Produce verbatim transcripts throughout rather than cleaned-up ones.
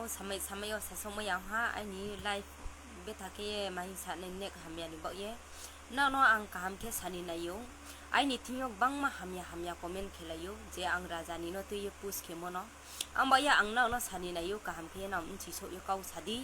Samai samai yo sasaomai ya ha, aini life betha khe ye maing sa nai nek hamya ni baoh ye. Nrao no ang kaham khe sani nai ou. Aini thing yo gbangma hamya hamya comment khelai ou, je ang raja ni no tui ye post khemo no. Ang baoh ye ang nrao no sani nai ou, kaham khe ye nrao bchi souh ye kau sa di.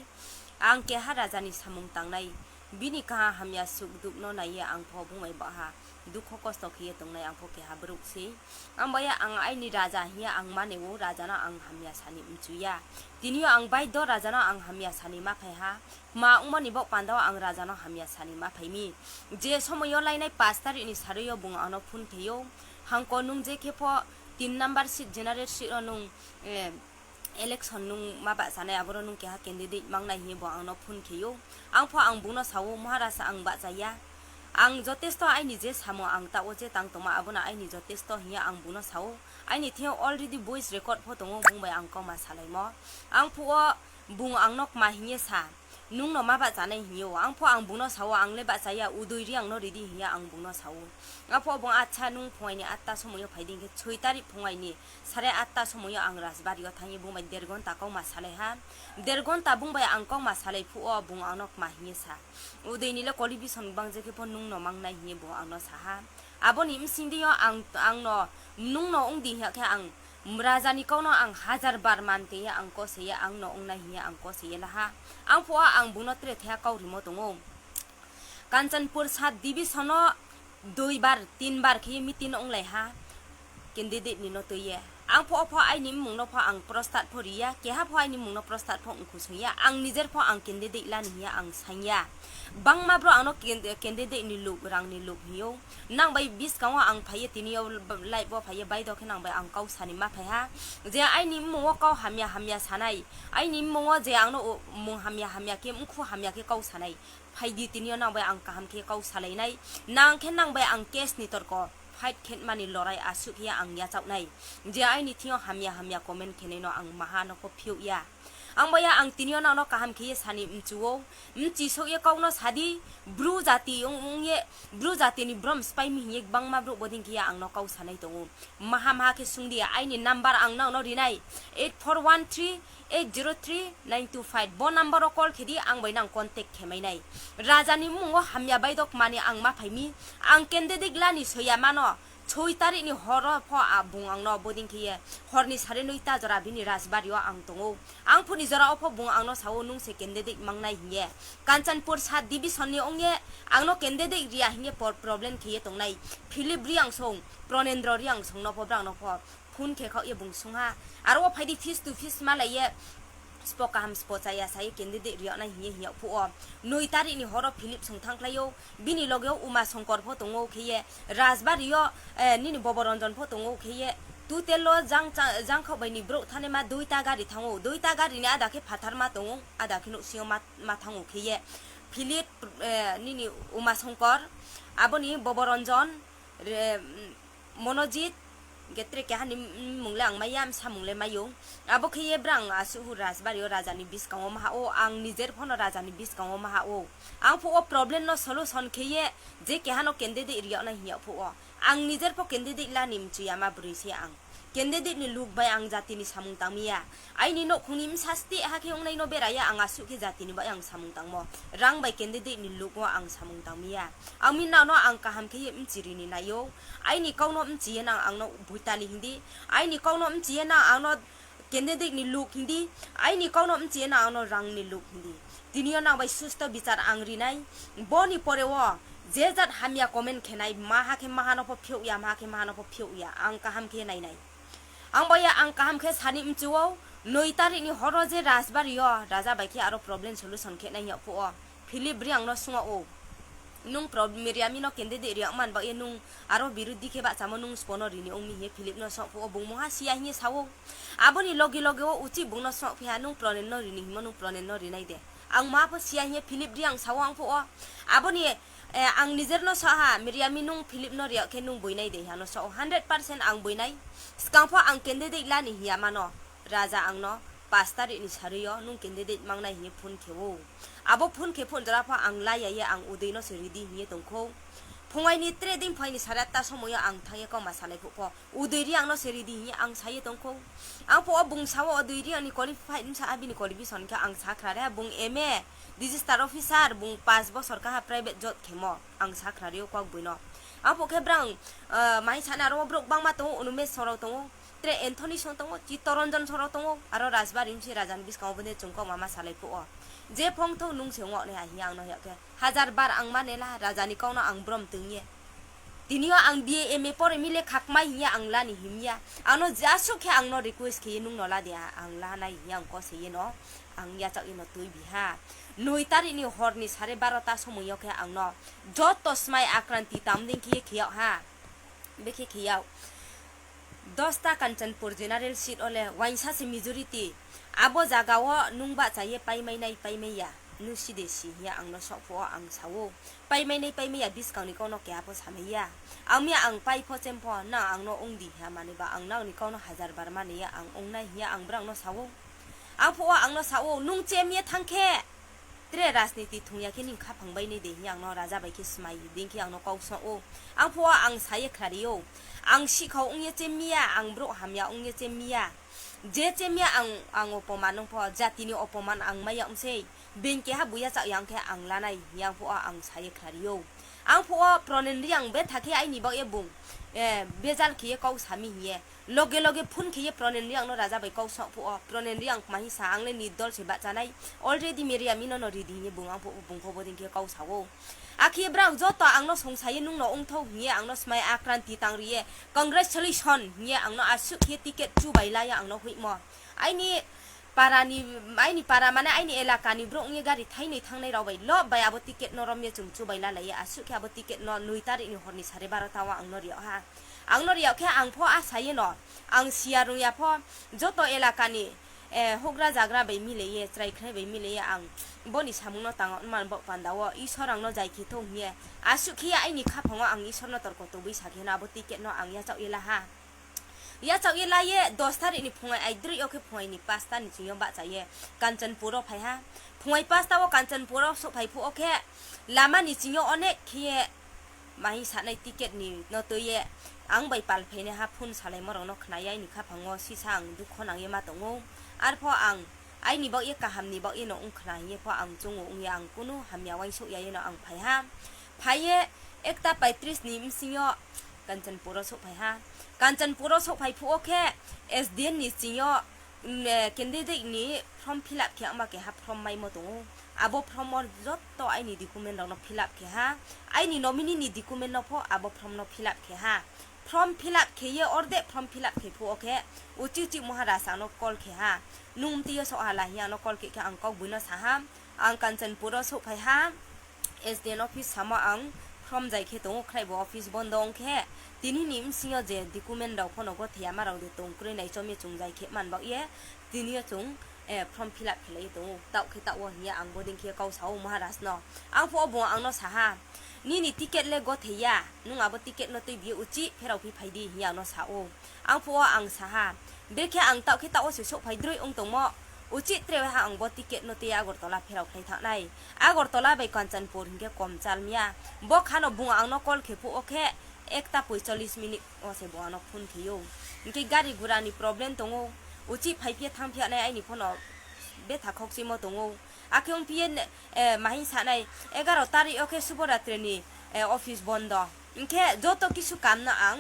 Ang keha raja ni samung tangnai, bini kaha hamya suk duk no nai ye ang pho bung bai baha dukho kosto khe ye tongnai ang pho keha brouh sei. Ang baoh ye ang aini raja hing ye ang mane ou, raja no ang hamya sani mchu ya. Tini yo ang baido raja no ang hamya sani ma phai ha. Kma ongmo ni baoh panda wo ang raja no hamya sani ma phai mi. Je somoi yo lainai পাঁচ তারিখ ni sarui yo bung ang no phone khe ou. Hangko nung je khe pho তিন number seat, general seat wo nung, eh, election nung ma bahchanai, aboro nung keha candidate mangnai hing ye bung ang no phone khe ou. Ang pho ang bung no sa ou, Maharaj, ang bahcha ya. Ang jotesto aini je samung ang taoh wo je tang tongma, abo no aini jotesto hing ye ang bung no sa ou. Aini thing yo already voice record pho tong ou, bung bai ang kauma salaimo. Ang phuh wo bung ang no kma hing ye sa, nung no ma bahchanai hing ou. Ang pho ang bung no sa ou, ang le bahcha ya, Udoi Reang no ri di hing ye ang bung no sa ou. Aphuh wo bung, Acha, nung phungai ni আটটা somoi yo phai di, hing khe ছয় তারিখ phungai ni সাড়ে আটটা somoi yo ang Rajbari yo thanng ye bung bai দেড় ঘণ্টা kauma salai ha. দেড় ঘণ্টা bung bai ang kauma salai phuh wo bung ang no kma hing ye sa, Udoi ni le qualification gbang je khe pho nung no mangnai hing ye bung ang no sa ha. Abo ni bsing di yo ang, ang no, nung no ong di hing ya khe ang, raja ni kau no ang হাজার বার man khe ye ang ko se ye, ang no ongnai hing ye ang ko se ye la ha. Ang phuh wo ang bung no tre thaiha kau rimo tong ou. Kanchanpur sub division no দুইবার তিনবার khe ye meeting onglai ha candidate ni no tui ye. Ang pho, o pho aini mmung no pho ang প্রস্তাব pho ri ya, keha pho aini mmung no প্রস্তাব pho ongkhusung ya, ang nijer pho ang candidate la ni hing ye ang saing ya. Gbangma brouh ang no can-, candidate ni luk, rang ni luk hing ou. Nang bai buskang wo ang phai ye, tini yo live wo phai ye, baido khe nang bai ang kau sani ma phai ha. Je aini mmung wo kau hamya hamya sanai, aini mmung wo je ang no mmung hamya hamya khe, mkhu hamya khe kau sanai, phai di, tini yo nang bai ang kaham khe kau salai nai. Nang khe nang bai ang case ni torko, fight khe mani lorai asuh khe ye ang yachaoh nai. Je aini thing yo hamya hamya comment khe nai no ang maha no pho phiouh ya. Ang bai ya ang tini yo nang no kaham khe ye sani mchu ou, mchi souh ye kau no sa di, Bru jati ong, ong ye, Bru jati ni brom spai mi hing ye gbangma brouh bodei khe ye ang no kau sanai tong ou. Maha maha khe sung di, aini number ang nang no ri nai, eight four one three eight zero three nine two five, bo number wo call khe di, ang bai nang contact khe mai nai. Raja ni mmung wo hamya baido kma ni ang ma phai mi, ang candidate la ni soi ya ma no, ছয় তারিখ ni hor wo pho a bung ang no bodei khe ye, hor ni সাড়ে নয়টা jora bini Rajbari yo ang tong ou. Ang phuh ni jora wo pho bung ang no sa ou, nung se candidate mangnai hing ye. Kanchanpur sub division ni ong ye, ang no candidate ri ya hing ye por-, problem khe ye tongnai Philip Reangsong, Pranendra Reangsong no pho, brang no pho phone khe khaoh ye bung sung ha. Aro wo phai di, face to face malai ye, sbo kaham sbo chaya sa ye candidate ri yag nai hing ye hing yag phuh wo, নয় তারিখ ni hor wo Philip song thanngkhlai ou, bini loge wo Uma Songkor pho tong ou khe ye, Rajbari yo, eh, nini Boboranjan pho tong ou khe ye, total wo jang cha-, jangkhaoh bai ni brouh thanngnaima দুইটা গাড়ি thanng ou, দুইটা গাড়ি ni ada khe phatharma tong ou, ada khe nouhsing yo ma, ma thanng ou khe ye, Philip, eh, nini Uma Songkor, abo ni Boboranjan, re, Monojit, hing khe tre keha ni mmung le ang mai ya, bsa mung le mai ou. Abo khe ye brang asuh hu Rajbari yo raja ni buskang wo maha ou, ang nijer pho no raja ni buskang wo maha ou. Ang phuh wo problem no solution khe ye, je keha no candidate ri yag nai hing yag phuh wo, ang nijer pho candidate la ni mchu ya ma broi se ang. Candidate ni luk bai ang jati ni samung tang mi ya. Aini nouhkhong ni bsa steh ha khe ongnai no bera ye ang asuh khe jati ni bai ang samung tangmo. Rang bai candidate ni luk wo ang samung tang mi ya. Ang mi nang no ang kaham khe ye mchi ri ni nai ou. Aini kau no mchi ye nang ang no boitali hing di. Aini kau no mchi ye nang ang no candidate ni luk hing di. Aini kau no mchi ye nang ang no rang ni luk hing di. Tini yo nang bai susto bichar ang ri nai. Bo ni pore wo je jat hamya comment khe nai, maha khe maha no pho phiouh ya, maha khe maha no pho phiouh ya, ang kaham khe nai nai. Ang bai ya ang kaham khe sani mchu ou, নয় তারিখ ni hor wo je Rajbari yo raja bai khe aro problem solution khe nai hing yag phuh wo, Philip Reang no sung yag ou. Nung pro-, Miryami no candidate ri yag man baoh ye nung aro birudhi khe bahchamo nung sbo no ri ni ong mi hing ye Philip no sung yag phuh wo bung mungha si ya hing ye sa ou. Abo ni loge loge wo uchih bung no sung yag phi ha, nung Pronen no ri ni hingmo, nung Pronen no ri nai de. Ang ma pho si ya hing ye Philip Reang sa ou ang phuh wo. Abo ni, eh, ang nijer no sa ha, Miryami nung Philip no ri yag khe nung boi nai de hing ye ang no sa ou. Hundred percent ang boi nai. Skang pho ang candidate la ni hing ya ma no, raja ang no পাঁচ তারিখ ni sarui yo nung candidate mangnai hing ye phone khe ou. Abo phone khe phone jora pho ang la ya ye ang Udoi no se ri di hing ye tong khou. Phungai ni tre din phai ni sare atta somoi yo ang thanng ye kauma salai phuh pho, Udoi Reang no se ri di hing ye ang sa ye tong khou. Ang phuh wo bung sa wo, Udoi Reang ni qualified bsa ha, bini qualification khe ang sakhna ri ha, bung M A, register officer, bung paanch bosor kaha private job khemo ang sakhna ri ou kaugboino. Ang phuh khe brang, eh, mai sana aro wo brouh bangma tong ou, Unumesh song rao tong ou, tre Anthony song tong ou, Chittoranjan song rao tong ou, aro Rajbari bsi raja ni buskang wo bo dei chung kauma ma salai phuh wo. Je phong thou nung se ong nai ha hing ye ang no hing ya khe, hajar bar ang mane la, raja ni kau no ang brom tong ye. Tini yo ang B A M A pore mi le khakmai hing ye ang la ni him ya. Ang no jasuh khe ang no request khe ye nung no la de, ang la nai hing ye ang kose ye no, ang yachaoh ye no tuibi ha. Noi tarik ni hor ni sare barota somoi yo khe ang no joto smai akranti tam dei khe ye khe yag ha. Bekhe khe yag. Dosta Kanchanpur general seat wo le uaingsa se majority. Abo zaga wo nung bahcha ye paimai nai paimai ya, nung si de si hing ye ang no saoh phuh wo ang sa ou. Paimai nai paimai ya buskang ni kau no keha pho samai ya. Ang mi ang pai pho chem pho, nang ang no ong di hing ye mani ba ang nang ni kau no hajar bar mani ye ang ong nai hing ye ang brang no sa ou. Ang phuh wo ang no sa ou, nung chem ye thanng khe, tre rajniti thung ya khe nini khaphang bai nai de hing ye ang no raja bai khe smai dei khe ang no kau song ou. Ang phuh wo ang sa ye khnari ou. Ang sihkhau ong ye chem ya, ang brouh hamya ong ye chem ya. Je chem ya ang, ang opoman ong pho, jati ni opoman ang mai ya ong sei. Being keha bu yachaoh ya ong khe ang la nai hing ye ang phuh wo ang sa ye khnari ou. Ang phuh wo Pronen Reang betha khe aini baoh ye bung, eh, bejal khe ye kau sa mi hing ye loge loge phone khe ye Pronen Reang no raja bai kau song phuh wo, Pronen Reang kma hing sa, ang le nirdol se bahcha nai, already media mi no no ri di hing ye bung ang phuh, bung pho bo dei khe kau sa ou. Akhe brao joto ang no songsa ye nung no ong thou hing ye ang no smai akranti tang ri ye, congratulation hing ye ang no asuh khe ticket chubai la ye ang no hoihmo. Aini para ni, aini para mane aini elaka ni brouh ong ye gari thainoi thanngnai rao bai lob bai abo ticket no rom ye chung chubai lalai ye, asuh khe abo ticket no noi tarik ni hor ni sare barota wo ang no ri yag ha. Ang no ri yag khe ang pho asa ye no, ang siya rung ya pho, joto elaka ni, eh, houhgra zagra bai milai ye, chrai khnai bai milai ye ang bo ni samung no tang man baoh panda wo Isor ang no zai khe thou hing ye, asuh khe ye aini khaphang wo ang Isor no torko tubui sa khe no abo ticket no ang yachaoh ye la ha. Yachaoh ye la ye dos tarik ni phungai aidroih yo khe phungai ni pasta ni ching yo bahcha ye Kanchanpur wo phai ha. Phungai pasta wo Kanchanpur wo souhphai phuh wo khe lama ni ching yo onek khe ye ma hing sanai ticket ni no tui ye ang bai pal phainaiha phone salaimo rao no khna ye aini khaphang wo sisa ang dukho nang ye ma tong ou. Arpho ang aini baoh ye kaham ni baoh ye no ong khna hing ye pho ang choung ou ong ye ang kunu hamya uaingsouh ya ye no ang phai ha. Phai ye ekta paitris ni bsing yo Kanchanpur wo souhphai ha. Kanchanpur wo souhphai phuh wo khe S D M ni ching yo, candidate ni form fill up khe yagma keha form maimo tong ou. Abo form wo joto aini document rao no fill up khe ha. Aini nominee ni document no pho abo form no fill up khe ha. Form fill up khe ye orde form fill up khe phuh wo khe uchih uchih Maharaj ang no call khe ha. Nung mtui yo souh ha la hing ye ang no call khe khe ang kaugboino sa ha. Ang Kanchanpur wo souhphai ha. S D M office samo ang form zai khe tong ou, khraibo office bondo ong khe. Tini ni bsing yo je document rao pho no gothei yama rao de tong kroi nai chom ye chung zai khe man baoh ye. Tini yo chung form fill up khe lai ye tong ou, taoh khe taoh wo hing ye ang bo dei khe kau sa ou Maharaj no. Ang phuh wo bung ang no sa ha, nini ticket le gothei ya, nung abo ticket no tuibi ye uchih pherao phi phai di hing ye ang no sa ou. Ang phuh wo ang sa ha, brekhe ang taoh khe taoh wo se souhphai droi ong tongmo, uchih tre ha ang bo ticket no tui ye Agartala pherao khlai thanng nai. Agartala bai Kanchanpur hing khe kom chal mi ya. Bo kha no bung ang no call khe phuh wo khe ekta poicholish minute wo se bung ang no phone khe ou. Hing khe gari gura ni problem tong ou, uchih phaiphi ye thanngphi ya nai aini pho no betha khokchimo tong ou. Akhe ongphi ye, ma hing sanai, egaro tarik yo khe Suboratri ni office bondo. Hing khe joto kisu kam no ang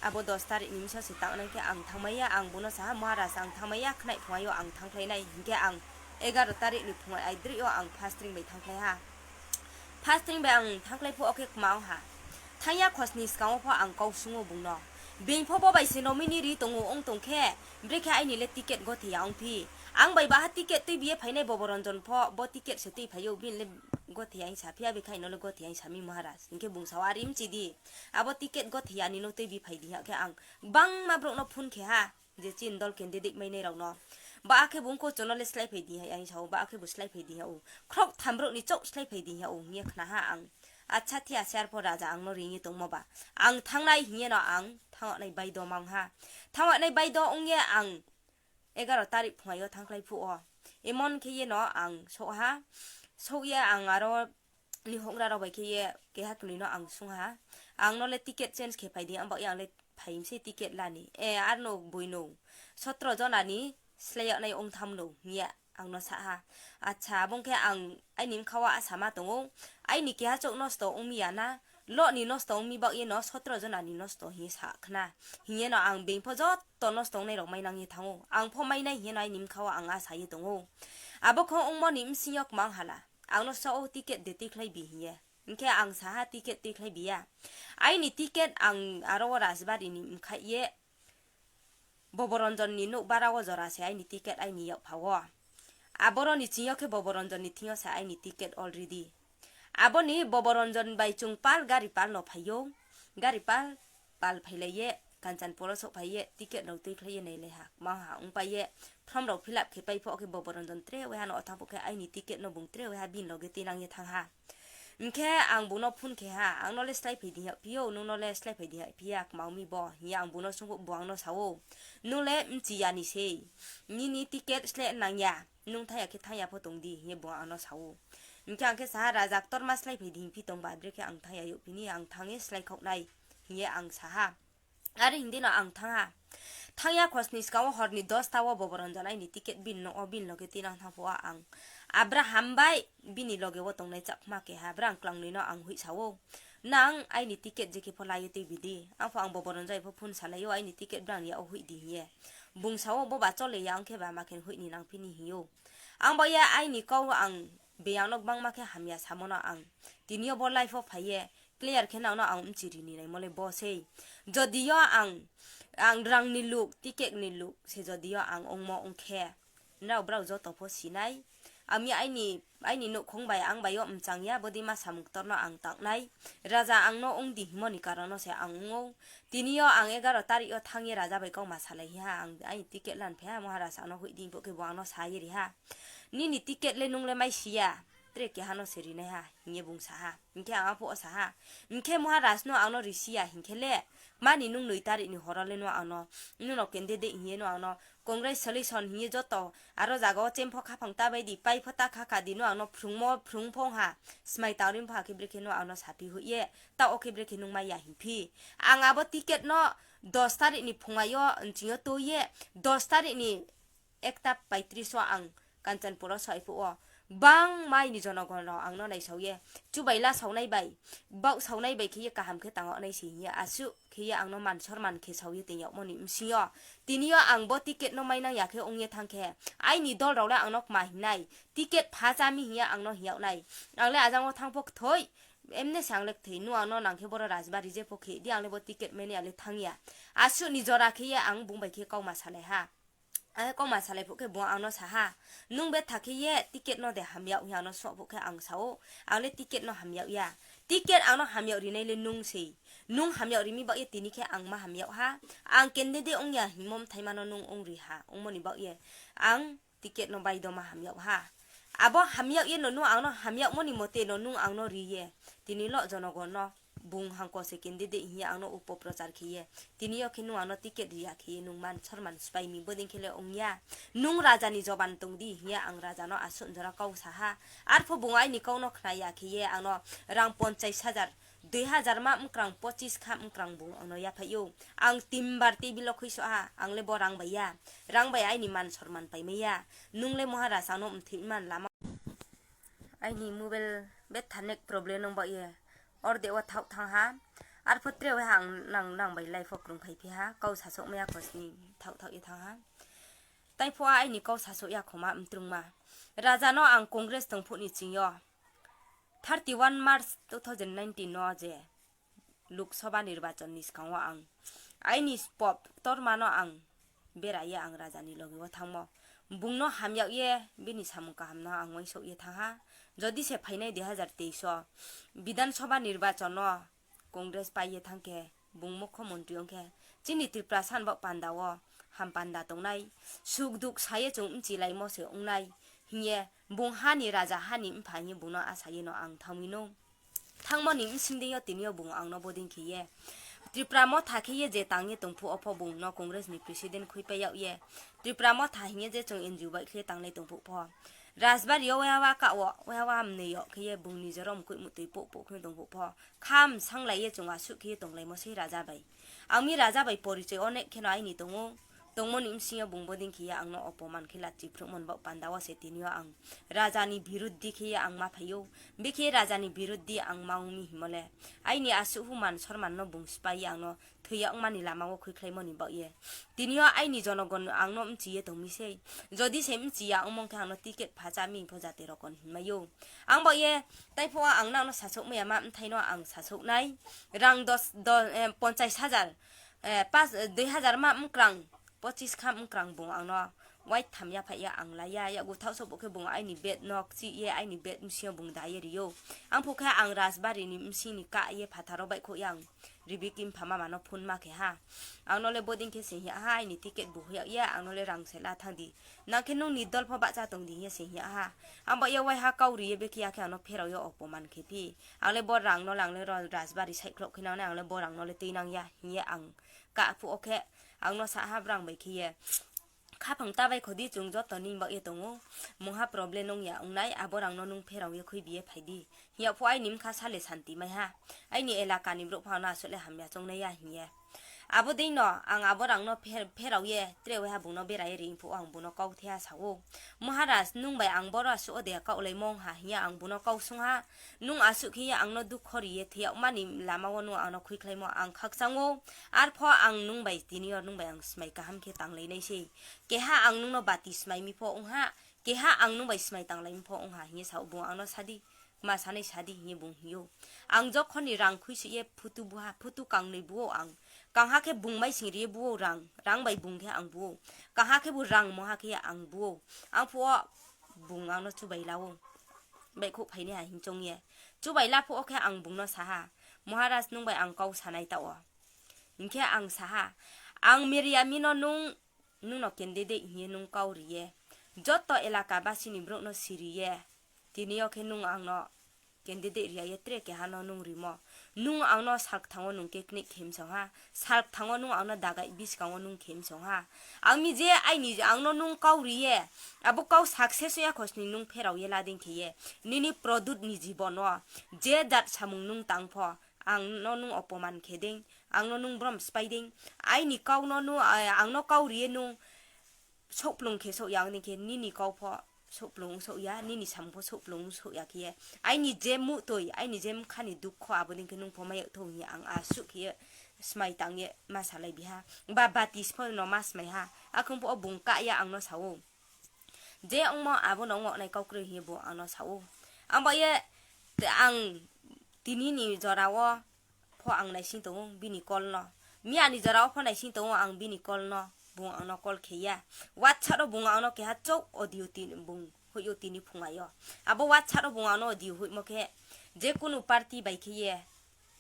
abo dos tarik ni bsing yo se tangnai khe ang thanngmai ya, ang bung no sa ha, Maharaj, ang thanngmai ya, khnai phungai yo ang thanngkhlai nai. Hing khe ang egaro tarik ni phungai aidroih yo ang fasting bai thanngkhlai ha. Fasting bai ang thanngkhlai phuh wo khe kma ong ha. Thanng ya khosni skang wo pho ang kau sung ou bung no. Being pho bo bai se nominee ri tong ou ong tong khe, brekhe aini le ticket gothei ya ongphi. Ang bai baha ticket tuibi ye phainai Boboranjan pho bo ticket se tuiphai ou, bini le gothei ya hing saphi ya, bekhe aini no le gothei ya hing sa mi Maharaj. Hing khe bung sa ou, are mchi di. Abo ticket gothei ya ni no tuibi phai di hing ya khe ang gbangma brouh no phone khe ha. Je chini dol candidate mainai rao no. Ba akhe bung kho chung no le sláiphai di hing ye ang sa ou, ba akhe bu sláiphai di hing ya ou. Khrouhtham brouh ni chouh sláiphai di hing ya ou hing ye khna ha ang. Acha, thi ya se arpho raja ang no ring ye tongmo ba. Ang thanngnai hing ye no ang thanng nai baido ma ong ha. Thanng nai baido ong ye ang egaro tarik phungai yo thanngkhlai phuh wo. Emon khe ye no ang souh ha. Souh ye ang aro ni houhgra rao bai khe ye keha knoi no ang sung ha, ang no le ticket change khe phai di, ang baoh ye ang le phai mi se ticket la ni. E, arno boi no sotro jona ni slái yag nai ong tham no hing ye ang no sa ha. Acha, abo ong khe ang aini bkha wo asa ma tong ou, aini keha chouh nosto ong mi ya na, lo ni nosto ong mi baoh ye no sotro jona ni nosto hing ye sa khna. Hing ye no ang being pho joto nosto ongnai rao mainang ye thanng ou. Ang pho mainai hing ye no aini bkha wo ang asa ye tong ou. Abo khe ongmo ni bsing yo kmang hala ang no sa ou, ticket de tuikhlai bi hing ye. Hing khe ang sa ha, ticket tuikhlai bi ya. Aini ticket ang aro wo Rajbari ni mkhaih ye Boboranjan ni nouh bara wo jora se aini ticket aini yak pha wo. Aboro ni ching yo khe Boboranjan ni thing yo se aini ticket already. Abo ni Boboranjan bai chung pal gari pal no phai ou. Gari pal, pal phailai ye, Kanchanpur wo souhphai ye, ticket rao tuikhlai ye nailai ha, kmang ha ongpai ye, form rao fill up khe pai pho khe Boboranjan tre waiha no thanng phuh khe aini ticket no bung tre waiha bini loge tuinang ye thanng ha. Hing khe ang bung no phone khe ha, ang no le slái phai di hing yagphi ou, nung no le slái phai di hing yagphi ya, kmang mi bo, hing ye ang bung no sung phuh, bung ang no sa ou, nung le bchi ya ni sei, nini ticket slái nang ya, nung thanng ya khe thanng ya pho tong di, hing ye bung ang no sa ou. Hing khe ang khe sa ha, raja ktorma slái phai di hingphi tong ba, brekhe ang thanng ya yagphi ni, ang thanng ye slái khaoh nai, hing ye ang sa ha. Are hing di no ang thanng ha. Thanng ya khosni skang wo hor ni dosta wo Boboranjan aini ticket bini nouh wo bini loge tuinang thanng phuh wo ang Abraham bai bini loge wo tongnai Chakma keha brang klangnoi no ang hoihsa ou, nang aini ticket je khe pho la ye tuibi di. Ang pho ang Boboranjan bai pho phone salai ou, aini ticket brang yak wo hoih di hing ye. Bung sa ou, bo ba chole ya ong khe ba ma khe hoih ni nangphi ni hing ou. Ang baoh ye aini kau ang beyang no gbangma khe hamya samo no ang tini yo bo live wo phai ye clear khe nang no ang bchi ri ni naimo le bo sei. Jodi yo ang, ang rang ni luk, ticket ni luk se jodi yo ang ongmo ong khe, nrao brao joto pho si nai. Ami aini, aini nouhkhong bai ang bai yo mchang ya, bodei ma samung ktor no ang tang nai. Raja ang no ong di hingmo ni karon no se ang ong ou. Tini yo ang egaro tarik yo thanng ye raja bai kauma salai ha, ang aini ticket lan phai ha, Maharaj ang no hoih di phuh khe bung ang no sa ye ri ha. Nini ticket le nung le mai si ya, tre keha no se ri nai ha, hing ye bung sa ha. Hing khe ang aphuh wo sa ha, hing khe Maharaj no ang no risi ya hing khe le, mani nung noi tarik ni horo le no ang no, nung no candidate hing ye no ang no congratulation hing ye joto aro zaga wo chempho khaphang ta bai di, pai pho ta kha kha di, no ang no phrungmo phrung pho ong ha, smai tang ri pho ha khe brekhe no ang no saphi hoih ye, taoh wo khe brekhe nung mai ya hingphi. Ang abo ticket no dos tarik ni phungai yo nching yo tui ye, dos tarik ni ekta paitris wo ang Kanchanpur wo soi phuh wo, gbangma aini jonogon rao ang no naisao ye, chubai la saonai bai, baoh saonai bai khe ye kaham khe tang yag nai se hing ye, asuh khe ye ang no man sorman khe sao ye toing yagmo ni bsing yo, tini yo ang bo ticket no mainang ya khe ong ye thanng khe, aini dol rao le ang no kma hing nai, ticket pha chá mi hing ye ang no hing yag nai. Ang le ajang wo thanng pho kthoi, emne se ang le kthoi, nung ang no nang khe boro Rajbari je pho khe di, ang le bo ticket mai nai ya le thanng ya. Asuh ni jora khe ye ang bung bai khe kauma salai ha. Ang khe kauma salai phuh khe bung ang no sa ha, nung betha khe ye ticket no de ham yag hing ye ang no sung phuh khe ang sa ou, ang le ticket no ham yag ya. Ticket ang no ham yag ri nai le nung sei. Nung ham yag ri mi baoh ye tini khe ang ma ham yag ha. Ang candidate ong ya hingmo bthaima no nung ong ri ha, ongmo ni baoh ye ang ticket no bai doma ham yag ha. Abo ham yag ye no nung ang no ham yagmo ni mote no nung ang no ri ye, tini lo jonogon no bung hangko se candidate hing ye ang no upoprochar khe ye, tini yo khe nung ang no ticket ri ya khe ye nung man sorman sphái mi, bodei khe le ong ya. Nung raja ni joban tong di hing ye ang raja no asuh jora kau sa ha. Arphuh bung aini kau no khna ya khe ye ang no rang ponchais hajar, dui hajar ma mkrang pochis kha mkrang bung ang no yaphaih ou. Ang timbar table wo khuisoh ha, ang le bo rang bai ya. Rang bai aini man sorman paimai ya. Nung le Maharaj ang no mthoi man lama. Aini mobile betha net problem nung baoh ye ordek wo thaoh thanng ha. Arphuh tre waiha ang nang, nang bai live wo krungphaiphi ha, kau sasouhmai ya khosni thaoh thaoh ye thanng ha. Tai pho aini kau sasouh ya khoma mtrungma. Raja no ang Congress tong phuh ni ching yo, thirty one March two thousand nineteen no je Lok Sabha nirbachon ni skang wo ang aini pop ktorma no ang bera ye ang raja ni loge wo thanngmo. Bung no ham yag ye bini samung kaham no ang uaingsouh ye thanng ha. Jodi se phainai dui hajar teis wo Bidhan Sabha nirbachon no Congress pai ye thanng khe, bung mukho montri ong khe, chini Tripura san baoh panda wo ham panda tongnai, suk duk sa ye chung bchilaimo se ong nai hing ye, bung ha ni raja, ha ni mpha hing ye bung no asa ye no ang thanng mi nou. Thanngmo ni bsing deing yo tini yo bung ang no bodei khe ye Tripura Motha khe ye je tang ye tong phuh wo pho bung no Congress ni president khuipai yag ye, Tripura Motha hing ye je chung N G O baihkhle ye tanglai tong phuh pho, Rajbari yo waiha wa kah wo, waiha wa mnoi yo khe ye bung ni joro mkoih mutoi pouh pouh khe tong phuh pho, kham sanglai ye chung asuh khe ye tonglaimo sei raja bai. Ang mi raja bai porichoi onek kheno aini tong ou. Tongmo ni bsing yo bung bodei khe ye ang no opoman khe lachi phruhmo ni baoh panda wo se tini yo ang raja ni biruddhi khe ye ang ma phai ou. Bekhe raja ni biruddhi ang ma ong mi hingmo le, aini asuh human sorman no bung sphái ye ang no thoi yagma ni lama wo khuikhlaimo ni baoh ye. Tini yo aini jonogon ang no bchi ye tong mi sei. Jodi se bchi ya ongmo khe ang no ticket phacha mi pho jati rokon hingmai ou. Ang baoh ye, tai pho ang nang no sasouhmai ya ma bthai no ang sasouh nai. Rang dos, dos, eh, ponchais hajar, eh, pas, dui hajar ma mkrang, pochis kha mkrang bung ang no waitham ya phaih ya ang lai ya, yakgu thaoh souh bo khe bung aini bed no kchih ye aini bed bsing yo bung da ye ri ou. Ang phuh khe ang rajbari ni bsing ni kah ye phathar wo baihkhouh ye ang Ribi Kimphama ma no phone ma khe ha. Ang no le bodei khe se hing ya ha, aini ticket bu hoih yag ye, ang no le rang se la thanng di. Nang khe nung ni dol pho bahcha tong di hing ye se hing ya ha. Ang baoh ye waiha kau ri ye bekhe ya khe ang no pherao ye opoman khe phi. Ang le bo rang no le, ang le ro rajbari saihkhloh khe nang nai, ang le bo rang no le tuinang ya hing ye ang kah phuh wo khe ang no sa ha brang bai khe ye, khaphang ta bai kho di, chung joto nini baoh ye tong ou, mungha problem nung ya ong nai, abo rang no nung pherao ye khuibi ye phai di. Hing yag phuh aini bkha sa le santi mai ha. Aini elaka ni brouh pho ang no asuh le hamya choung nai ya hing ye. Abo dei no ang abo rang no pher-, pherao ye tre waiha bung no bera ye ri phuh ang bung no kau the ha sa ou, Maharaj, nung bai ang boro asuh wo de kaohlaimo ong ha hing ye ang bung no kau swunng ha. Nung asuh khe ye ang no dukho ri ye thoi yagma ni lama wo nung ang no khuikhlaimo ang khakchang ou. Arpho ang nung bai tini yo nung bai ang smai kaham khe tanglai nai sei. Keha ang nung no bati smai mi pho ong ha, keha ang nung bai smai tanglai mi pho ong ha hing ye sa ou, bung ang no sa di, ma sanai sa di hing ye bung hing ou. Ang jokhon ni rang khuisoih ye phutu bu ha, phutu kangnoi bu ou ang. Kangha khe bung maising ri ye bu ou rang, rang bai bung khe ang bu ou. Kangha khebu rang mungha khe ye ang bu ou. Ang phuh wo bung ang no chubai la ou. Baihkhouh phainaiha hing choung ye. Chubai la phuh wo khe ang bung no sa ha, Maharaj, nung bai ang kau sanai taoh wo. Hing khe ang sa ha, ang Miriami no nung, nung no candidate hing ye nung kau ri ye, joto elaka basi ni brouh no siri ye, tini yo khe nung ang no candidate ri ya ye tre keha no nung rimo. Nung ang no salkthang wo nung keknik khe msong ha, salkthang wo nung ang no dagai buskang wo nung khe msong ha. Ang mi je aini ang no nung kau ri ye, abo kau success ong ya khosning nung pherao ye la dei khe ye, nini produt ni jibon wo je jat samung nung tang pho, ang no nung opoman khe dei, ang no nung brom sphái dei, aini kau no nu-, ang no kau ri ye nung souhplung khe souh ya ong dei khe, nini kau pho souhplung souh ya, nini samung pho souhplung souh ya khe ye, aini je muhtoi, aini je bkha ni dukho abo dei khe nung pho mai yag thou hing ye ang asuh khe ye smai tang ye ma salai bi ha. Ba bati si pho no ma smai ha. Akhe phuh wo bung kah ye ang no sa ou, je ongmo abo no ong nai kau kroi hing ye bung ang no sa ou. Ang baoh ye, ang tini ni jora wo pho ang naising tong ou bini call no. Miya ni jora wo pho naising tong ou ang bini call no. Bung ang no call khe ya. WhatsApp wo bung ang no keha chouh audio tin-, bung hoih ou tini phunga yo. Abo WhatsApp wo bung ang no audio hoihmo khe, je kunu party bai khe ye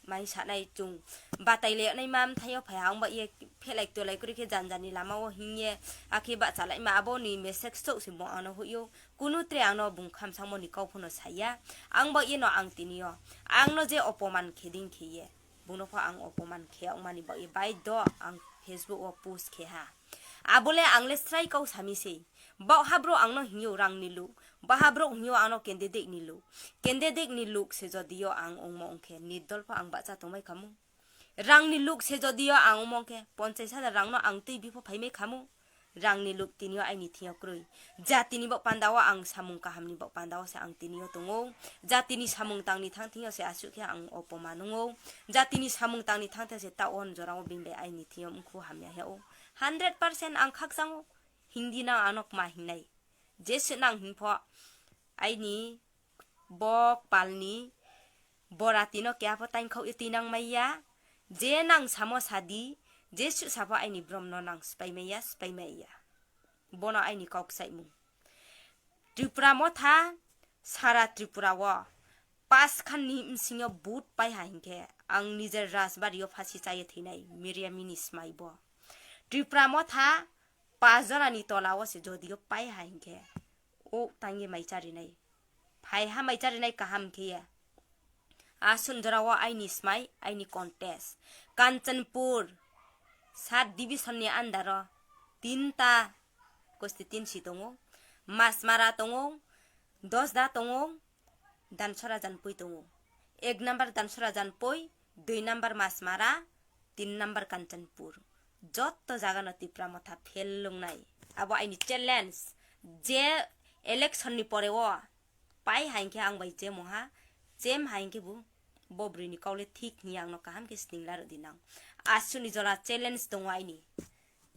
mai sanai chung batai le naima bthai yo phai ha, ang baoh ye phehlai ktolai kroi khe janja ni lama wo hing ye, akhe bahchalaima abo ni message chouh se bung ang no hoih ou. Kunu tre ang no bung khamsangmo ni kau pho no sa ya. Ang baoh ye no ang tini yo, ang no je opoman khe dei khe ye, bung no pho ang opoman khe ongma ni baoh ye baidho ang Facebook wo post khe ha. Abo le ang le srai kau sa mi sei. Baohha brouh ang no hing ou rang ni luk, baohha brouh hing ou ang no candidate ni luk. Candidate ni luk se jodi yo ang ongmo ong khe, nirdol pho ang bahcha tongmai khamu. Rang ni luk se jodi yo ang ongmo ong khe, ponchais hajar rang no ang tuibi pho phaimai khamu. Rang ni luk tini yo aini thing yo kroi. Jati ni baoh panda wo ang samung kaham ni baoh panda wo se ang tini yo tong ou. Jati ni samung tang ni thang thing yo se asuh khe ang opoman ong ou. Jati ni samung tang ni thang thing yo se taoh wo jora wo bini bai aini thing yo mkhu hamya ya ou. Hundred percent ang khakchang ou. Hing di nang ang no kma hing nai. Jesuh nang hing pho, aini bo kpal ni borati no keha pho taingkhaoh ye tuinang mai ya. Je nang samo sa di, jesuh sa pho aini brom no nang sphái mai ya, sphái mai ya. Bo no aini kau kchaihmung. Tripura Motha, sara Tripura wo pas khan ni bsing yo vote pai ha hing khe, ang nijer Rajbari yo phasi chá ye thoi nai, Miriami ni smai bo. Tripura Motha, pas jora ni tola wo se jodi yo pai ha hing khe, o tang ye mai chári nai. Phai ha mai chári nai kaham khe ye. Asuh jora wo aini smai, aini contest. Kanchanpur, sub division ni under wo, tinta constituency tong ou. Masmara tong ou, Dosda tong ou, Dansora Janpoi tong ou. Ek number Dansora Janpoi, dui number Masmara, tin number Kanchanpur. Joto zaga no Tipra Motha fail ong nai. Abo aini challenge. Je election ni pore wo pai ha hing khe ang bai chem ong ha, chem ha hing khe bo, bo broi ni kau le thik hing ye ang no kaham khe sning laruh di nang. Asuh ni jora challenge tong ou aini.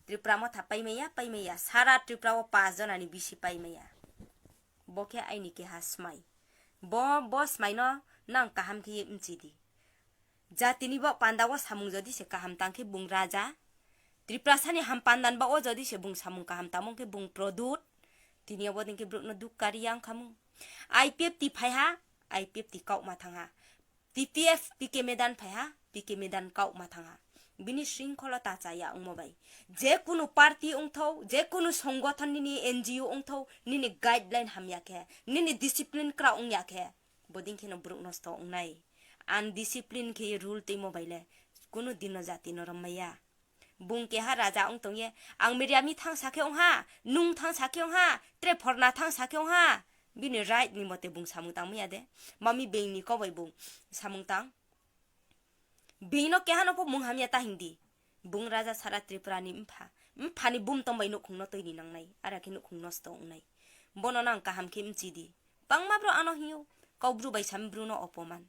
Tipra Motha paimai ya, paimai ya. Sara Tripura wo pas jona ni bisi paimai ya. Bo khe aini keha smai. Bo, bo smai no nang kaham khe ye mchi di. Jati ni bo panda wo samung jodi se kaham tang khe bung raja. Tiprasa ni ham panda ni baoh wo jodi se bung samung kaham tangmo khe bung produt. Tini yo bodei khe brouh no dukh kari ya ong kha mung. I P F T phai ha, I P F T kauma thanng ha. T P F P K Medan phai ha, P K Medan kauma thanng ha. Bini sringkhola ta cha ya ongmo bai. Je kunu party ongthou, je kunu songothon nini N G O ongthou, nini guideline hamya khe, nini discipline krao ong ya khe, bodei khe no brouh nosto ong nai. Undiscipline khe ye rule tuimo bai le, kunu din no jati no rom mai ya. Bung keha raja ong tong ye, ang media mi thanng sa khe ong ha, nung thanng sa khe ong ha, tre phorna thanng sa khe ong ha. Bini right ni mote bung samung tang mai ya de. Mami being ni kau bai bung samung tang. Being no keha no pho mung hamya ta hing di. Bung raja sara Tripura ni mpha. Mpha ni bumtong bai nouhkhong no tui ni nang nai. Ara khe nouhkhong nosto ong nai. Bono nang kaham khe mchi di. Bangma brouh ano hing ou. Kau Bru bai sami Bru no opoman.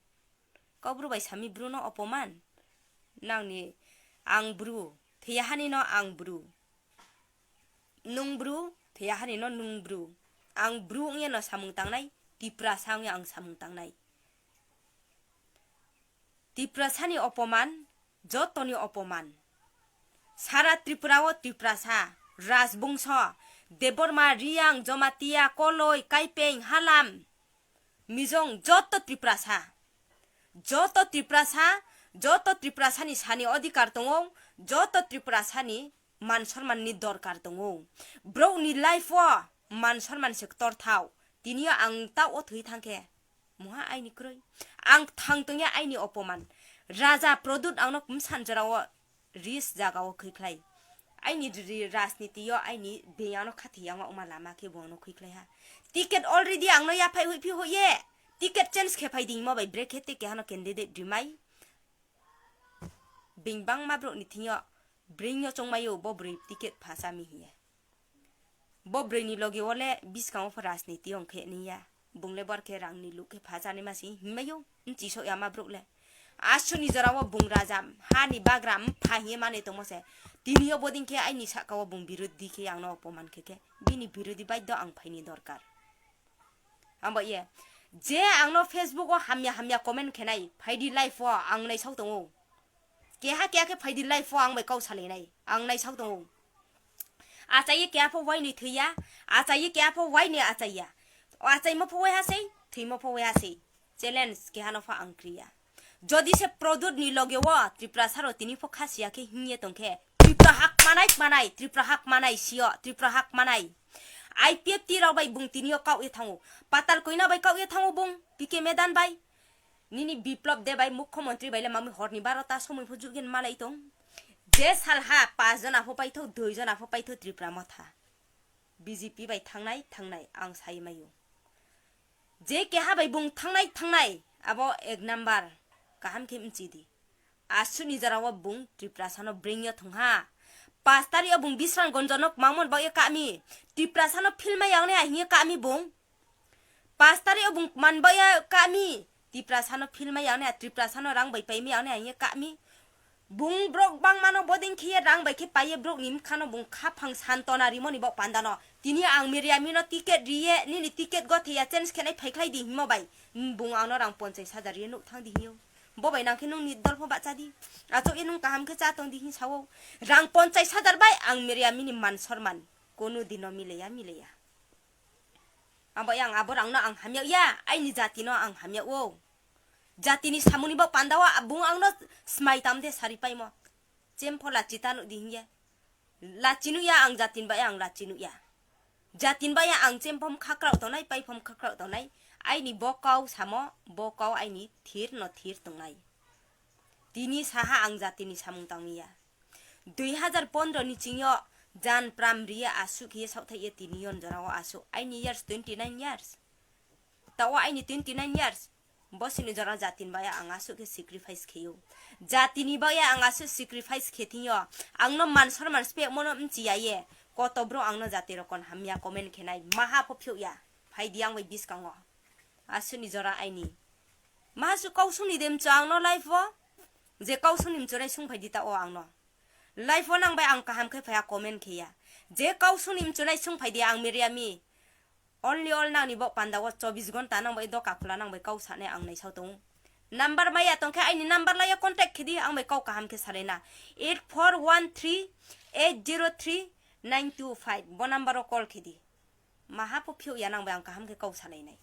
Kau Bru bai sami Bru no opoman. Nang ni ang Bru. Theiya ha ni no ang Bru. Nung Bru, theiya ha ni no nung Bru. Ang Bru ong ye no samung tang nai, Tiprasa ong ye ang samung tang nai. Tiprasa ni opoman, joto ni opoman. Sara Tripura wo Tiprasa, Rajbongso, Debbarma, Reang, Jamatia, Koloi, Kaipeng, Halam, Mijong, joto Tiprasa. Joto Tiprasa, joto Tiprasa ni sa ni odhikar tong ou, joto Tiprasa ni man sonman ni dorkar tong ou. Brouh ni life wo man sonman se ktorthao. Tini yo ang taoh wo thoi thanng khe, mungha aini kroi. Ang kthang tong ye aini opoman. Raja Pradyot ang no bsa jora wo risk zaga wo khuikhlai. Aini ri-, rajniti yo aini being ang no khathoi ya ongma lama khe bung ang no khuikhlai ha. Ticket already ang no yaphai hoihphi hoih ye, ticket change khe phai di hingmo bai brekhe te keha no candidate rimai. Being bangma brouh ni thing yo, bring yo choungmai ou bo broi ticket phasa mi hing ye. Bo broi ni loge wo le buskang wo pho rajniti ong khe nai ya. Bung le bor khe rang ni luh khe phasa naima se hingmai ou, bchi souh yama brouh le. Asuh ni jora wo bung raja, ha ni bagra mpha hing ye manoi tongmo se. Tini yo bodei khe aini sahka wo bung birodhi khe ang no opoman khe khe, bini birodhi baidho ang phai ni dorkar. Abo ye, je ang no Facebook wo hamya hamya comment khe nai, phai di live wo ang naisao tong ou. Keha keha khe phai di live wo ang bai kau salai nai, ang naisao tong ou. Achai ye keha pho uainoi thoi ya, achai ye keha pho uainoi achai ya. Achaimo pho waiha sei, thoimo pho waiha sei. Challenge keha no pho ang kri ya. Jodi se Pradyot ni loge wo Tiprasa rao tini pho khasi ya khe hing ye tong khe, Tripura ha kmanai kmanai, Tripura ha kmanai si yo, Tripura ha kmanai. I P F T rao bai bung tini yo kaoh ye thanng ou. Patal Koina bai kaoh ye thanng ou bung, P K Medan bai. Nini Biplab Deb bai, mukhomontri bai le mami hor ni barota somoi pho juh ye malai tong. Je salha pas jona pho paithou, dui jona pho paithou Tripura Motha. B J P bai thanngnai, thanngnai, ang sai mai ou. Je keha bai bung thanngnai, thanngnai, abo ek number, kaham khe mchi di. Asuh ni jora wo bung Tiprasa no bring yo thong ha. Pas tarik yo bung Bisramganj no kmangmo ni baoh ye kah mi. Tiprasa no philmai ya ong nai hing ye kah mi bung. Pas tarik yo bung kman baoh ye kah mi. Tiprasa no philmai ya ong nai, Tiprasa no rang bai paimai ya ong nai hing ye kah mi. Bung brouh bangma no bodei khe ye rang bai khe pai ye brouh ni bkha no bung khaphang santona rimo ni baoh panda no. Tini ang Meria mi no ticket ri ye, nini ticket gothei ya change khe nai phaikhlai di hingmo bai. Bung ang no rang ponchais hajar ri ye nouh thanng di hing ou. Bo bai nang khe nung ni dol pho bahcha di. Achouh ye nung kaham khe chá tong di hing sa ou. Rang ponchais hajar bai ang Meria mi ni man sorman. Kunu din no milai ya, milai ya. Abo yang abo rang no ang hamya ya, aini jati no ang hamya ou. Jati ni samung ni baoh panda wo bung ang no smai tam de sari paimo. Chem pho lachi ta nuh di hing ye. Lachi nuh ya ang jati ni baoh ye ang lachi nuh ya. Jati ni baoh ye ang chem pho mkha kraoh tongnai, pai pho mkha kraoh tongnai. Aini bo kau samo, bo kau aini thir no thir tongnai. Tini saha ang jati ni samung tang mi ya. Dui hazar pondro ni ching yo jan pram ri ye asuh khe ye saohthaih ye tini yon jora wo asuh. Aini years twenty nine years. Taoh wo aini twenty nine years. Bo sini jora jati ni baoh ye ang asuh khe sacrifice khe ou. Jati ni baoh ye ang asuh sacrifice khe thing yo. Ang no man sorman spehmo no mchi ya ye. Koto brouh ang no jati rokon hamya comment khe nai. Maha pho phiouh ya. Phai di ang bai buskang wo. Asuh ni jora aini. Maha suh kau sung ni de mchu ang no live wo. Je kau sung ni mchu nai sungphai di taoh wo ang no. Live wo nang bai ang kaham khe phai ha comment khe ya. Je kau sung ni mchu nai sungphai di ang Meria mi. Only all nang ni baoh panda wo chobis gonta nang bai doka khula nang bai kau sanai ang naisao tong ou. Number mai ya tong khe aini number lai ye contact khe di ang bai kau kaham khe salai na. Eight four one three eight zero three nine two five bo number wo call khe di. Maha pho phiouh ya nang bai ang kaham khe kau salai nai.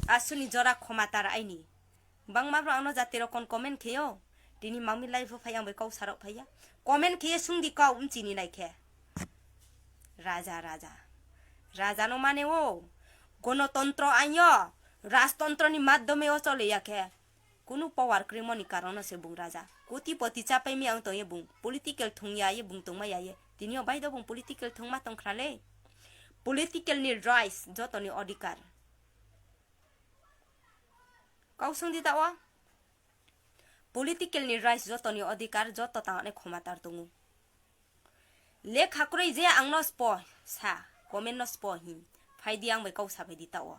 Asuh ni jora khomatar aini. Bangma brouh ang no jati rokon comment khe ou. Tini mami live wo phai ang bai kau sarao phai ya. Comment khe ye sung di kau mchi ni nai khe. Raja, raja. Raja no mane ou. Gonotontro ain yo, rajtontro ni madhyome wo chole ya khe. Kunu power krimo ni karon no se bung raja. Kotipoti chápai mi ang tong ye bung political thung ya ye bung tongmai ya ye. Tini yo bai do bung political thungma tong khna le. Political ni rights joto ni odhikar. Kau sung di taoh wo. Political ni rights joto ni odhikar joto tangnai khomatar tong ou. Lekha kroi je ang no spo sa, comment no spo hing. Phai di ang bai kau saphai di taoh wo.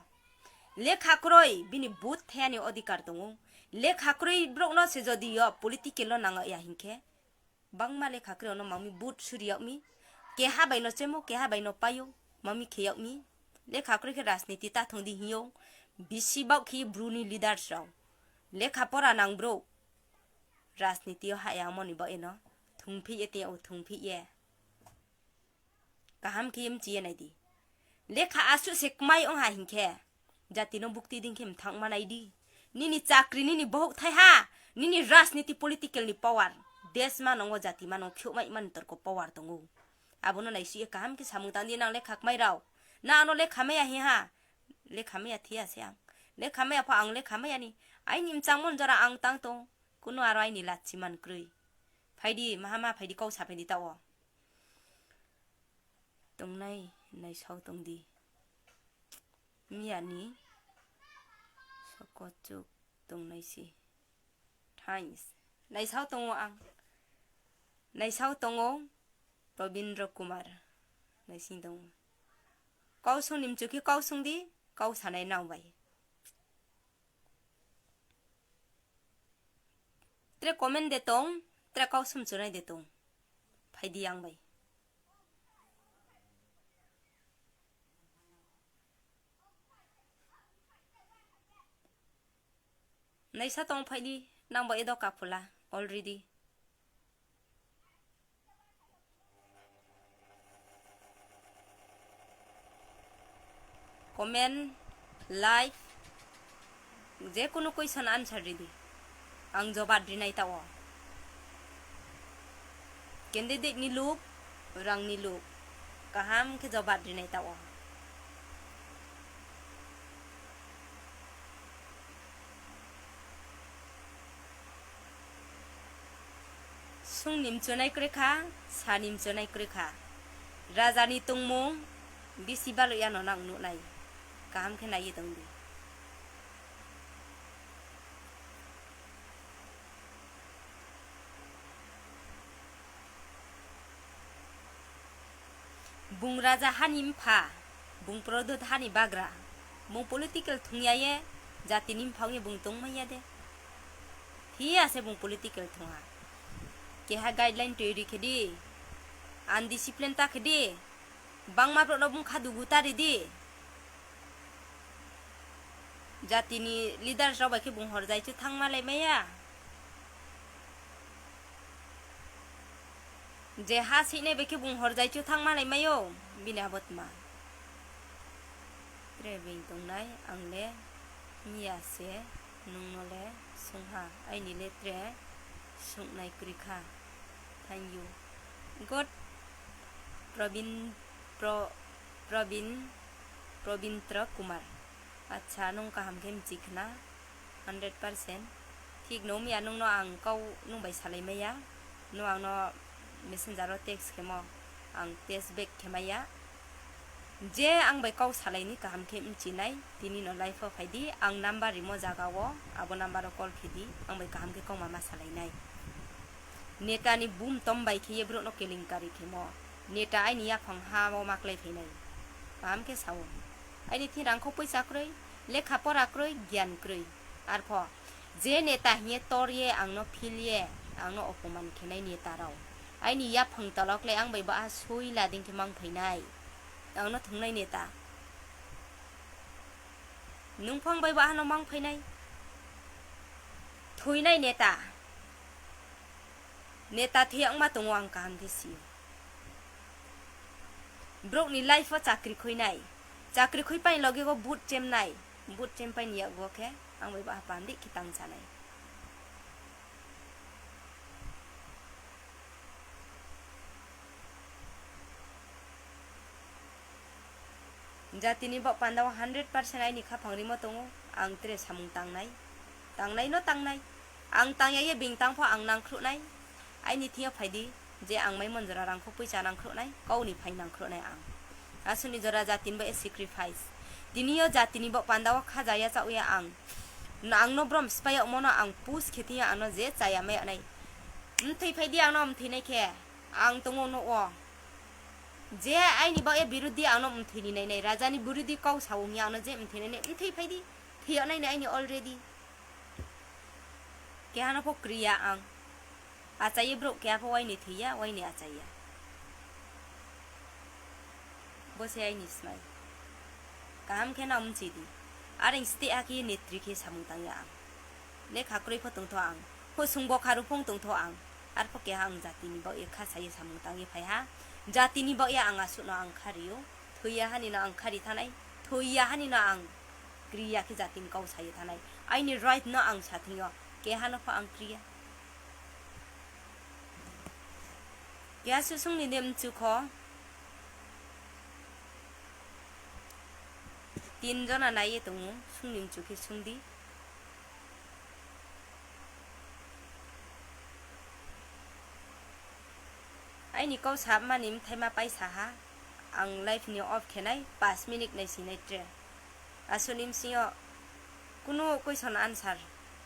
Lekha kroi bini vote thaiha ni odhikar tong ou. Lekha kroi brouh no se jodi yo political wo nang ya hing khe. Bangma lekha kroi no mami vote suri yag mi. Keha bai no chemo, keha bai no pai ou, mami khe yag mi. Lekha kroi khe rajniti ta thong di hing ou. Bisi baoh khe Bru ni leaders rao. Lekha pora nang brouh. Rajniti yo hah ya amo ni baoh ye no. Thungphih ye tei yag ou, thungphih ye. Kaham khe ye mchi ye nai di. Lekha asuh se kmai ong ha hing khe. Jati no bukti dei khe mthang ma nai di. Nini chakri, nini bohouh thaiha, nini rajniti political ni power. Desh manang wo jati manang phiouh mai mani torko power tong ou. Abo no naisuh ye kaham khe samung tang di nang lekha kmai rao. Nang ano lekha mai ya hing ha. Lekha mai ya thi ya se ang. Lekha mai ya pho ang lekha mai ya ni. Aini mchangmo ni jora ang tang tong. Kunu aro aini lachi man kroi. Phai di, maha maha phai di, kau saphai di taoh wo. Tongnai, naisao tong di. Miya ni soko chuk tongnai se. Thanks. Naisao tong ou ang. Naisao tong ou Probindra Kumar. Naising tong ou. Kau sung ni mchu khe kau sung di, kau sanai nang bai. Tre comment de tong, tre kau sung mchunai de tong. Phai di ang bai. Naisa tong phai di, nang bo edo kaphula already. Comment, like, je kunu question answer ri di. Ang jobab rinai taoh wo. Candidate ni luk, rang ni luk, kaham khe jobab rinai taoh wo. Sung ni mchunai kroi kha, sa ni mchunai kroi kha. Raja ni tongmung bisi balo ya no nang nuh nai. Kaham khe nai ye tong di. Bung raja ha ni mpha, bung prodot ha ni bagra, bung political thung ya ye, jati ni mpha ong ye bung tongmai ya de. Hi ya se bung political thung ha. Keha guideline toiri khe di, undiscipline ta khe di, bangma brouh no bung kha dugu ta ri di. Jati ni leaders rao bai khe bung horjai chu thanngma lai mai ya. Je ha sihnai bai khe bung horjai chu thanngma lai mai ou, bini abo tma. Tre being tongnai ang le miya se nung no le sung ha, aini le tre sungnai kroi kha. Thank you. God Probin, Pro-, Probin, Probintra Kumar. Acha, nung kaham khe mchi khna, hundred percent. Thik no miya nung no ang kau nung bai salai mai ya. Nung ang no messenger wo text khemo, ang text back khe mai ya. Je ang bai kau salai ni kaham khe bchi nai, tini no live wo phai di, ang number rimo zaga wo, abo number wo call khe di, ang bai kaham khe kauma ma salai nai. Neta ni bumtom bai khe ye brouh no kelinkari khemo. Neta aini yaphang ha wo ma klái phai nai. Kaham khe sa ou. Aini thing rangkhou poicha kroi, lekha pora kroi, gyan kroi. Arpho, je neta hing ye tor ye, ang no phil ye, ang no opoman khe nai neta rao. Aini yaphang tola klái ang bai baha soi la dei khe mang phai nai. Ang no thungnai neta. Nung pho ang bai baha no mang phai nai. Thoi nai neta. Neta thoi yagma tong ou ang kaham khe si ou. Brouh ni life wo chakri khui nai. Chakri khui pai ni loge wo vote chem nai. Vote chem pai ni yakgu wo khe ang bai baha pandih khe tang sa nai. Jati ni baoh panda wo hundred percent aini khaphang rimo tong ou, ang tre samung tangnai. Tangnai no tangnai. Ang tang ya ye being tang pho ang nangkhruh nai. Aini thing yo phai di, je ang maimon jora rangkhou poicha nangkhruh nai, kau ni phai nangkhruh nai ang. Asuh ni jora jati ni baoh ye sacrifice. Tini yo jati ni baoh panda wo khaja ya chaoh ya ang. Ang no brom sphái yagmo no ang push khe thing yo ang no je chaya mai yag nai. Mthoi phai di ang no mthoi nai khe. Ang tong ou nouh wo. Je aini baoh ye birudi ang no mthoi ni nai nai, raja ni birudi kau sa ong ye ang no je mthoi nai nai, mthoi phai di. Thoi yag nai nai aini already. Keha no pho kri ya ang. Achai ye brouh keha pho uaini thoi ya, uaini achai ya. Bo se aini smai. Kaham khe nang mchi di. Are steh ha khe ye netri khe samung tang ya ang. Lekha kroi pho tongthou ang. Houhsung bokha rao pho tongthou ang. Arpho keha ang jati ni baoh ye kha sa ye samung tang ye phai ha. Jati ni baoh ye ang asuh no ang kha ri ou. Thoi ya ha ni no ang kha ri thanng nai. Thoi ya ha ni no ang kri ya khe jati ni kau sa ye thanng nai. Aini right no ang sa thing yo. Keha no pho ang kri ya. Keha suh sung ni de mchu kho. Tin jona nai ye tong ou, sung ni mchu khe sung di. Aini kau sama ni bthaima paisa ha, ang live ni off khe nai, paanch minute nai si nai tre. Asuh ni bsing yo kunu question answer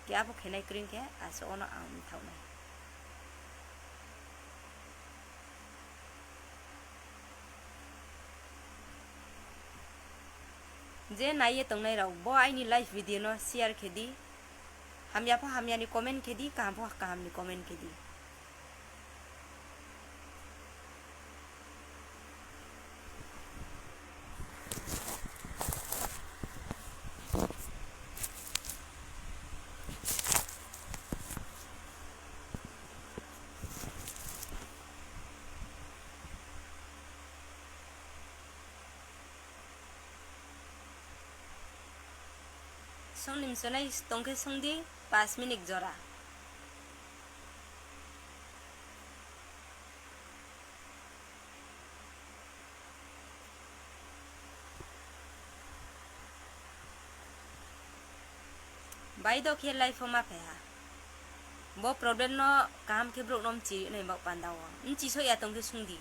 keha pho khe nai kroi khe, asuh wo no ang mthaoh nai. Je nai ye tongnai rao, bo aini live video no share khe di. Hamya pho hamya ni comment khe di, kaham pho kaham ni comment khe di. Sung ni mchu nai tong khe sung di, paanch minute jora. Baido khe live wo ma phai ha. Bo problem no kaham khe brouh no mchi nai baoh panda wo. Mchi soh ya tong khe sung di.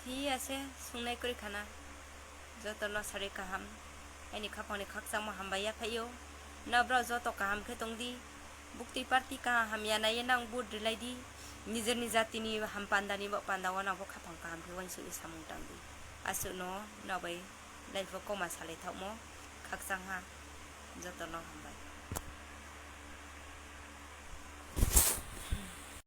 Thik ase, sungnai kroi khana. Joto no sarui kaham. Aini khaphang ni khakchangmo hambai yaphaih ou. Nrao brao joto kaham khe tong di. Buktui party kaham hamya nai ye nang vote rilai di. Nijer ni jati ni ham panda ni baoh panda wo nang pho khaphang kaham khe uaingsouh ye samung tang di. Asuh no nrao bai live wo kauma salai thaohmo khakchang ha. Joto no ham.